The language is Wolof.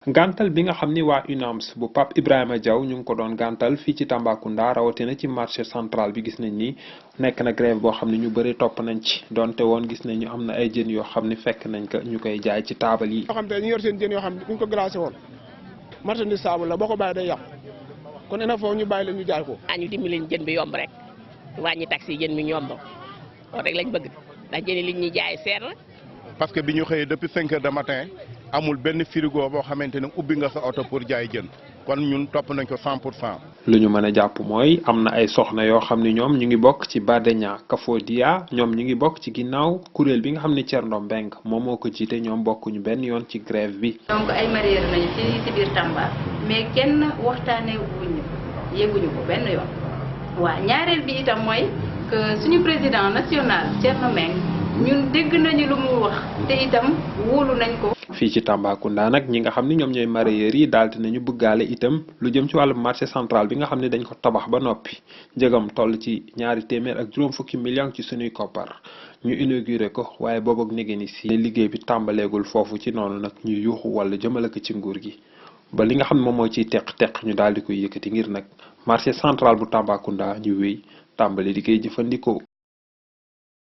gàntal bi nga xam ni waa UNAMS bu Pape Ibrahima Diaw ñu ngi ko doon gàntal fii ci Tambacounda rawatina ci marché central bi gis nañ ni nekk na grève boo xam ne ñu bëri topp nañ ci donte woon gis nañ ñu am na ay jën yoo xam ne fekk nañ ko ñu koy jaay ci taabal yi. yoo xam te ñu yor seen jën yoo xam ne bu ñu ko glacé woon marchandise saabu la boo ko bàyyi day yàqu kon ina foofu ñu bàyyi leen ñu jaay ko. ñu dimbali leen jën bi yomb rek wàññi taxi jën mi yomb loolu rek lañ bëgg ndax jën li ñuy jaay seer na. parce que bi ñu xëyee depuis 5 heures de matin amul benn frigo boo xamante ne ubbi nga sa oto pour jaay jën kon ñun topp nañ ko 100%. lu ñu mën a jàpp mooy am na ay soxna yoo xam ne ñoom ñu ngi bokk ci Badeña Kafodia ñoom ñu ngi bokk ci ginnaaw kuréel bi nga xam ne Thierno Mbengue moom moo ko jiite ñoom bokkuñu benn yoon ci grève bi. donc ay mariés nañu ci biir Tamba mais kenn waxtaanee wuñu yëguñu ko benn yoon waaw ñaareel bi itam mooy que suñu président national Thierno Mbengue ñun dégg nañu lu mu wax te itam wóolu nañ ko. fii ci Tambacounda nag ñi nga xam ne ñoom ñooy mareyeurs yi daal dinañu bëggaale itam lu jëm ci wàllu marché central bi nga xam ne dañ ko tabax ba noppi njëgam toll ci $250 millions ci suñuy koppar ñu inauguré ko waaye boobu ak négé ni si liggéey bi tàmbaleegul foofu ci noonu nag ñu yuuxu wala jëmale ko ci nguur gi ba li nga xam ne moom moo ciy teq ñu daal di koy yëkkati ngir nag marché central bu Tambacounda ñu wéy tàmbali di koy jëfandikoo.